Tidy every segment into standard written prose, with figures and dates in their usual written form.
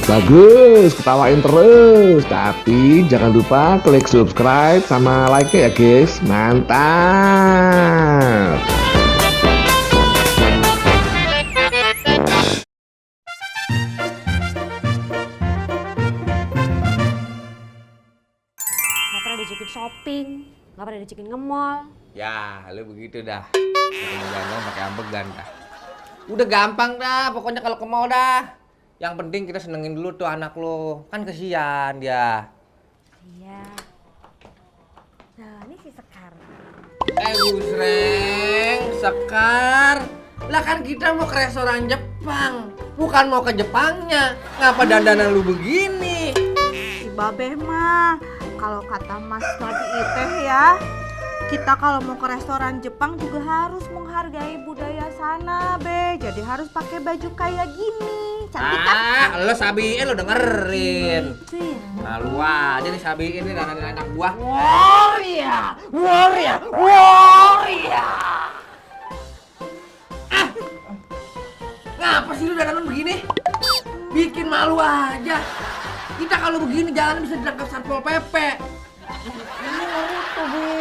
Bagus, ketawain terus. Tapi jangan lupa klik subscribe sama like ya guys. Mantap. Gak pernah diajakin shopping, gak pernah diajakin nge-mall. Ya, lu begitu dah. Jalan pakai ambegan dah. Udah gampang dah, pokoknya kalau ke mall dah. Yang penting kita senengin dulu tuh anak lo. Kan kesian dia. Iya. Nah, ini si Sekar. Busreng, Sekar. Lah kan kita mau ke restoran Jepang. Bukan mau ke Jepangnya. Ngapa dandanan lu begini? Si Babe mah, kalau kata Mas Nadi Iteh ya, kita kalau mau ke restoran Jepang juga harus menghargai budaya sana, Be. Jadi harus pakai baju kayak gini. Cantik kan? Lo sabiin lo dengerin. Itu ya. Malu aja nih sabiin nih dandanin anak buah. Warrior. Ngapa sih lu dandanan begini? Bikin malu aja. Kita kalau begini jalan bisa ditangkap Satpol PP. Itu, Be.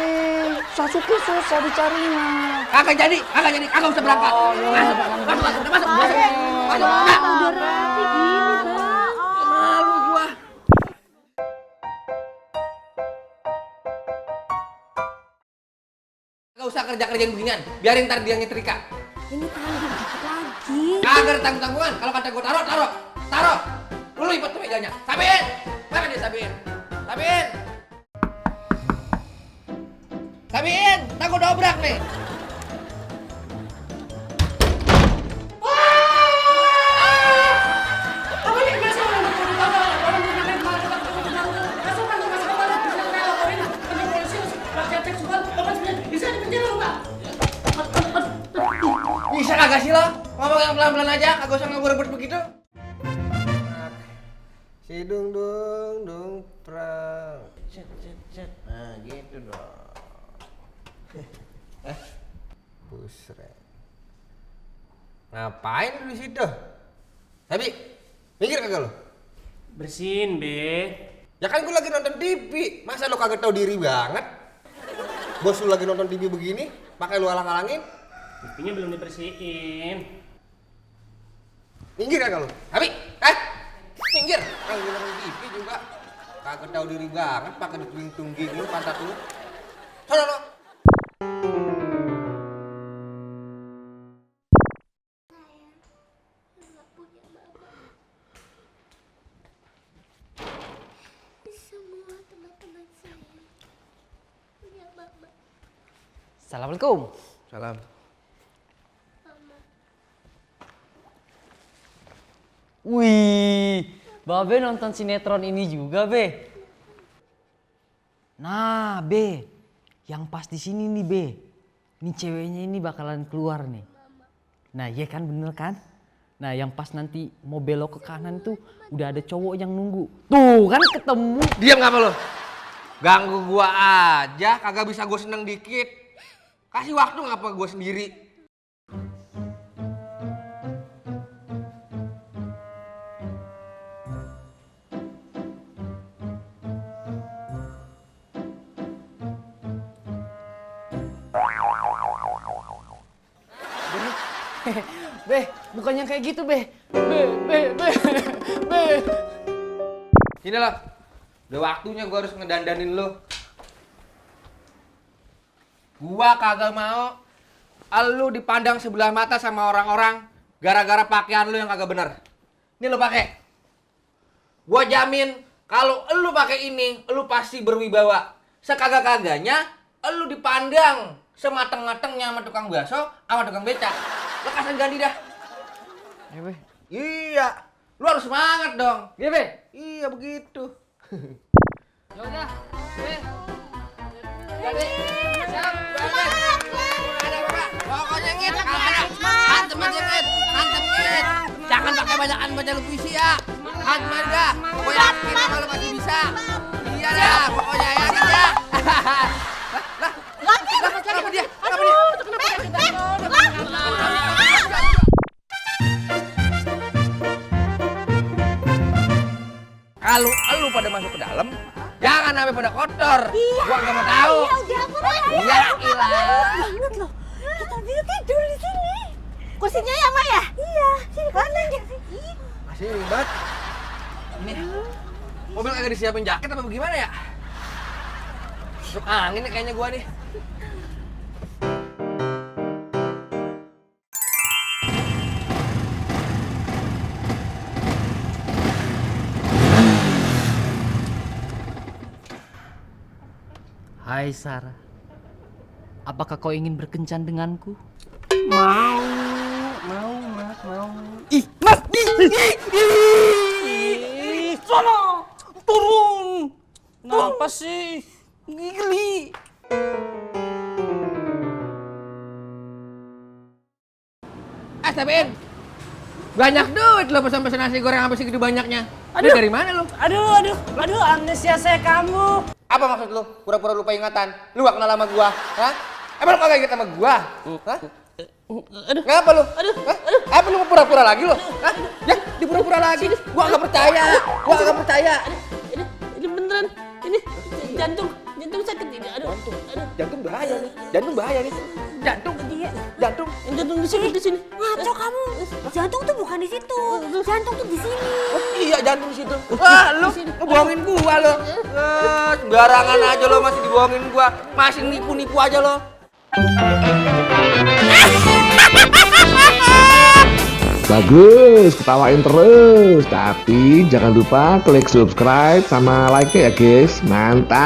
Sasuke susah dicarinya. Kagak jadi, kagak usah berangkat. Masuk. Udah rapi gini, Bang. Malu gua. Kagak usah kerja-kerjaan beginian, biarin ntar dia nyetrika. Ini tanggung dikit lagi. Kagak ada tanggung-tanggungan, kalau kata gua taruh. Lu lipat tuh mejanya. Sabiin. Mana dia sabiin? Sabiin, tak gua dobrak nih. Bisa kagak sih lo? Ngomong yang pelan-pelan aja, kagak usah ngebut-ngebut begitu. Si dung prang. Cet. Nah, gitu dong. Busret. Ngapain lu di situ? Tapi, mikir kagak lo? Bersihin, Be. Ya kan gua lagi nonton TV, masa lo kagak tahu diri banget? Bos lu lagi nonton TV begini, pakai lu alang-alangin? TV-nya belum dibersihin. Minggir kagak lu? Tapi, minggir. Kalau lu nonton TV juga kagak tahu diri banget, pakai ditungging lu pantat lu. Sono lo. Semua teman-teman saya punya mama. Assalamualaikum. Salam. Wih, Babe nonton sinetron ini juga, Be. Nah, Be, yang pas di sini nih, Be. Nih ceweknya ini bakalan keluar nih. Nah, iya kan, bener kan? Nah, yang pas nanti mau belok ke kanan tuh udah ada cowok yang nunggu. Tuh kan ketemu. Diam ngapa lo? Ganggu gua aja, kagak bisa gua seneng dikit. Kasih waktu ngapa gua sendiri? Be, bukannya kayak gitu, Be. Be. Gini loh, udah waktunya gua harus ngedandanin lo. Gua kagak mau lu dipandang sebelah mata sama orang-orang gara-gara pakaian lu yang kagak bener. Ini lo pakai. Gua jamin kalau lu pakai ini, lu pasti berwibawa. Sekagak-kagaknya lu dipandang semateng-matengnya sama tukang bakso sama tukang becak. Lekas ganti dah. Ya, Be. Iya, lu harus semangat dong. Iya, Be. Iya begitu. Ya udah, Be. Jadi, siap, berangkat. Ada apa? Pokoknya ngit, hantem aja ngit. Jangan pakai banyakan baca puisi ya. Hantem aja. Pokoknya kita kalau masih bisa. Iya dah, pokoknya ya ngit ya. Lah, kenapa dia? Kalau elu pada masuk ke dalam, jangan sampai pada kotor. Gua nggak mau tahu. Udah aku mau Ya ilah. banget loh. Kita bisa tidur di sini. Kursinya ya, Ma ya? Iya, sini mana dia? Masih ribet. Ini mobil kagak disiapin jaket apa bagaimana ya? Masuk angin nih kayaknya gua nih. Hai Sarah, apakah kau ingin berkencan denganku? Mau, Mas, mau. Ih, Mas! Ih, sono! Turun! Kenapa sih? Gili! Tapi banyak duit lo pesan-pesan nasi goreng sampai segitu banyaknya. Ini dari mana lo? Aduh, amnesia saya kamu. Apa maksud lo? Pura-pura lupa ingatan. Lu gak kenal sama gua, hah? Emang lo kagak inget sama gua? Hah? Ngapa lu? Hah? Apa lu mau pura-pura lagi lo? Hah? Ya, dipura-pura lagi. Gua gak percaya. Ini beneran. Ini jantung sakit ini. Aduh. Jantung bahaya nih. Jantung. Jantung di sini. Ngaco kamu. Jantung tuh bukan di situ. Jantung tuh di sini. Oh, iya jantung situ. Wah, lu ngebohongin gua lo. Sembarangan aja lo masih dibohongin gua. Masih nipu-nipu aja lo. Bagus, ketawain terus. Tapi jangan lupa klik subscribe sama like ya guys. Mantap.